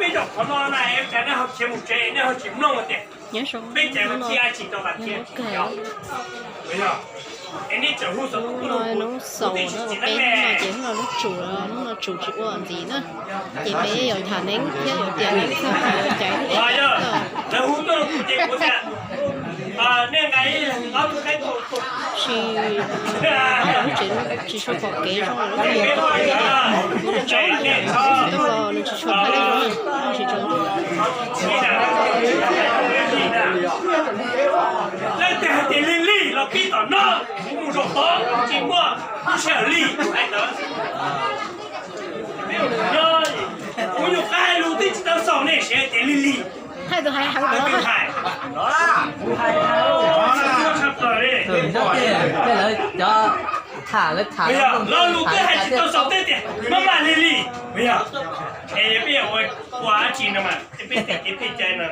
Peb zaum qhov no na, es cas nej ho khiav mus tsev, nej ho tsis mloog tias peb caiv mas thiaj tsis tau mas thiab. Es nej tseem hu xov tooj tuaj rau kuv, kuv twb tsis txiv neeb ne. Ces hnub no lub tsum, hnub no tsum tsis ua ntxiv na, ces peb yuav tham neeb thiab yuav tias neeb txog qhov yuav caiv. Lawv hu tuaj rau kuv ces kuv tias nej nqa ib ob tug qaib tus. Tsis, lub tsev tsis tshua pom kev zoo, lub tsev tsis tshua pom kev zoo, nws tsis tshua pom kev zoo, tsis tshua. Leej twg hais tias lig lig los pib tom no, kuv mus zaum tod tsis muaj lub sij hawm lig hais ntawd. Kuv nyuam qhuav hais lus twb tsis tau xaus nej sev tias lig lig. Hais tus hais hais tus hais. Lawv cov tham, lawv tham, lo lus twb hais tsis tau xaus tej tias maj mam lig lig. Es peb yuav ua dab tsi no mas peb tej kev pej cai no.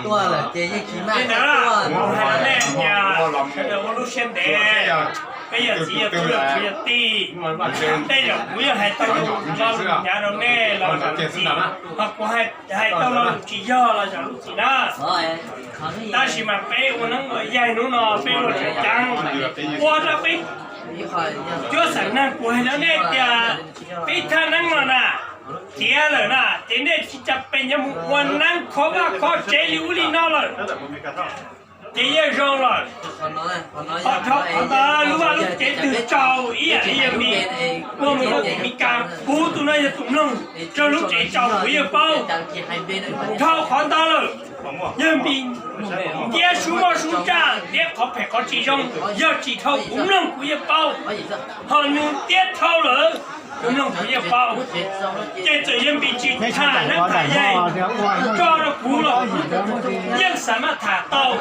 Tuaj lawm ces yeej tsis maj tuaj. Kuv hais rau nej tias sawv daws ua lub siab ntev, peb yog txiv yog tub yog kwv yog tij, tej zaum kuv yeej hais tau lo lus hnyav rau nej los zam lub txim, ho kuv hais tau lo lus tsis yog los zam lub txim na. Tab sis mas peb ua neeb ua yaig hnub no peb ua tseem ceeb, ua rau peb cuab xam neeg. Kuv hais rau nej tias peb thaj neeb no na, tiav lawm na ces nej tsis tas pes nyob mus ua neeb kho vaj kho tsev li ub li no lawm, ces yeej zoo lawm. Ho dhau qhov ntawd lub vaj lub tsev twg tsaus ib yam li yawg Npis, ua mus rau tim Meskas, kuv tus no yog tus mloog, rau lub tsev tsaus kuv yeej paub. Dhau qhov ntawd lawm, yawg Npis ntiab sub moj sub ntsaj, ntiab qhov phem qhov tsis zoo, yog tsis dhau kuv mloog kuv yeej paub. Ho nws ntiab dhau lawm, kuv mloog kuv yeej paub. Ces txawm yawg Npis tsis tham neeb tham yaig tso rau kuv los yeej xav maj tham tau.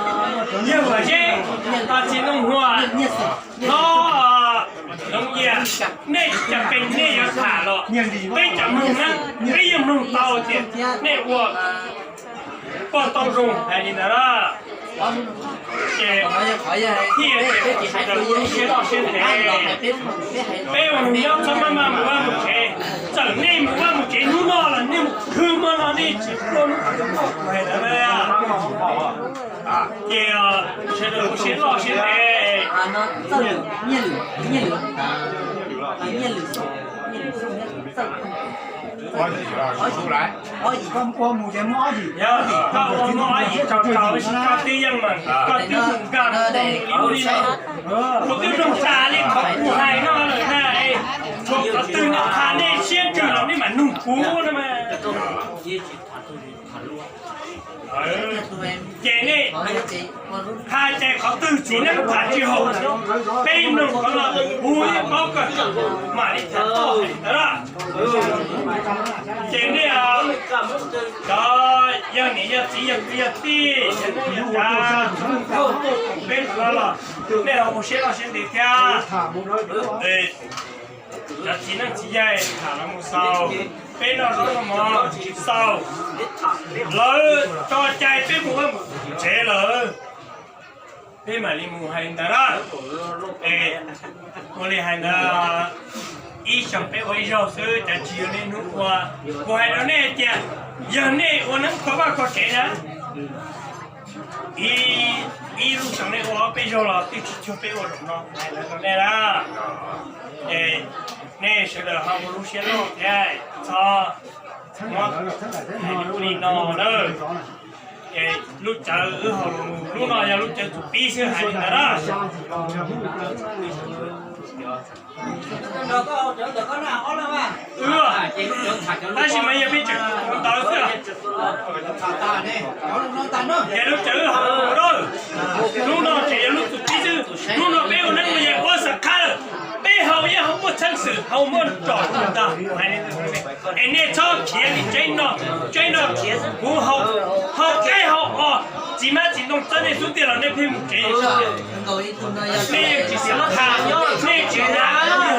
Yawg Vam Zeb, Txiv Nraug Huas, Hlob Loov Yias, nej tsis tas pes nej yuav tham los peb cov mloog neeb peb yeej mloog tau tias nej ua poj tau zoo hais li ntawd na. Ces thiaj tias sawv daws ua lub siab loj siab ntev, peb ua neeg nyob txhob maj maj mus vaj mus tsev. Txawm nej mus vaj mus tsev hnub no los nej mus khwv mog los nej tsis tuaj hnub no kuv hais ntawd na. Ces sawv daws ua siab loj siab ntev. Koj ua muaj ob yim tsaus tsaus ua si koj twb yeej mas koj twb mus nkag mus li ub li no. Kuv twb zoo tas li qhov kuv hais no lawm na. Tshuav qhov twg nej tham nej siab ntsws los nej mam nug kuv no mas. Ces nej hais tias qhov twg txiv neeb tham tsis haum, peb mloog qhov no kuv yeej paub kawg, mam li tham txog hais li ntawd na. Ces nej cov yog niam yog txiv yog kwv yog tij, yog neej yog tsav, peb hluas los nej ho ua siab loj siab ntev thiab. Cov txiv neej txiv yaig tham los mus xaus, peb noj zaub noj mov tsis xaus, lawv tso cai peb mus vaj mus tsev lawm, peb mam li mus hais li ntawd na. Es ua li hais ntawd, ib xyoos peb ua ib zaug xwb, cas tsis yog niaj hnub ua. Kuv hais rau nej hais tias, yog nej ua neeb kho vaj kho tsev na, ib lub xyoos nej ua ob peb zaug los twb tsis cuag peb ua zaum no, hais ntawd rau nej na. Es nej sawv daws ho ua lub siab loj thiab, txhob muab hais li ub li no na. Es lub cawv wb haus los mus, lub no yog lub cawv txum pib xwb, hais li ntawd na. Tab sis mas yog peb tseem ua ntawd xwb. Ces lub cawv wb haus los mus na, lub no tseem yog lub txum pib xwb. Lub no peb ua neeb ua yaig ua xav qhab lawm, peb haus yeej haus muaj txheej xwm, haus muaj tsom ntag. Es nej txhob khiav li tseeb no, tseeb no khiav kuv haus, haus qaib haus os, txiv mab txiv ntoo txawb nej xub tiag los nej pheej mus tsev. Nej tsis xav tham, nej tsis tham,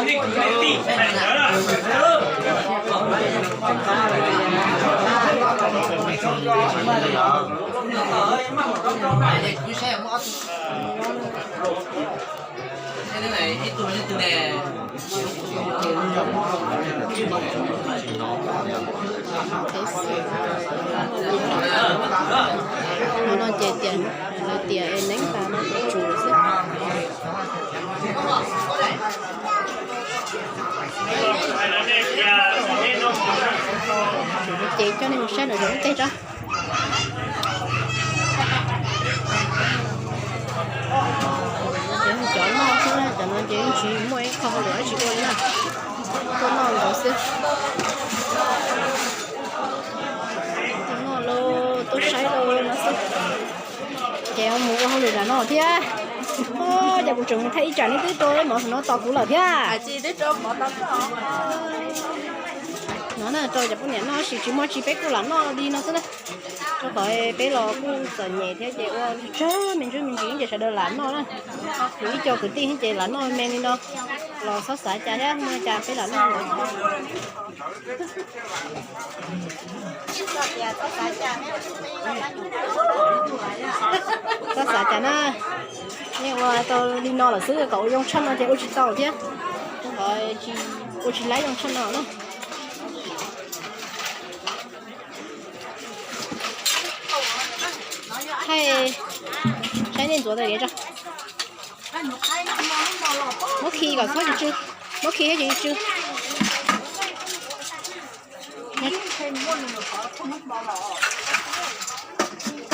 nej kwv nej tij hais ntawd. No no ces tias, lawv tias es neeb tas no ces tsum xwb. Ces coj nej mus saib lawv zaum ib teg tso. Ces cov noj xwb na, cov no ces yeej tsis muaj ib qho hauj lwm dab tsi ua li na, tuaj noj ntawd xwb. Tuaj noj los tuaj saib los no xwb. Ces mus ua hauj lwm nram no thiab. Ces kuv tseem mus thaij ib tsam nej twb rau mov no tos kuv lawm thiab. No na, rau cov poj niam noj tab sis tsis muaj tsi, peb kuj lam noj li no xwb na. Rau qhov peb los kuj txom nyem thiab ces ua tsawg me ntsis me ntsis ces sawv daws lam noj na. Kuv ib co kwv tij ces lam noj me li no los txhob xav cas thiab, muaj cas peb lam noj. Txhob xav cas na, nej ua tau li no lawm xwb, kom ua zoo tshaj no ces ua tsis tau thiab. Ua tsis laib zoo tshaj no na. Thaij saib nej ntxuav tau li cas. Muab khi kom txhob tsis tsw, muab khi thiab tsis tsw.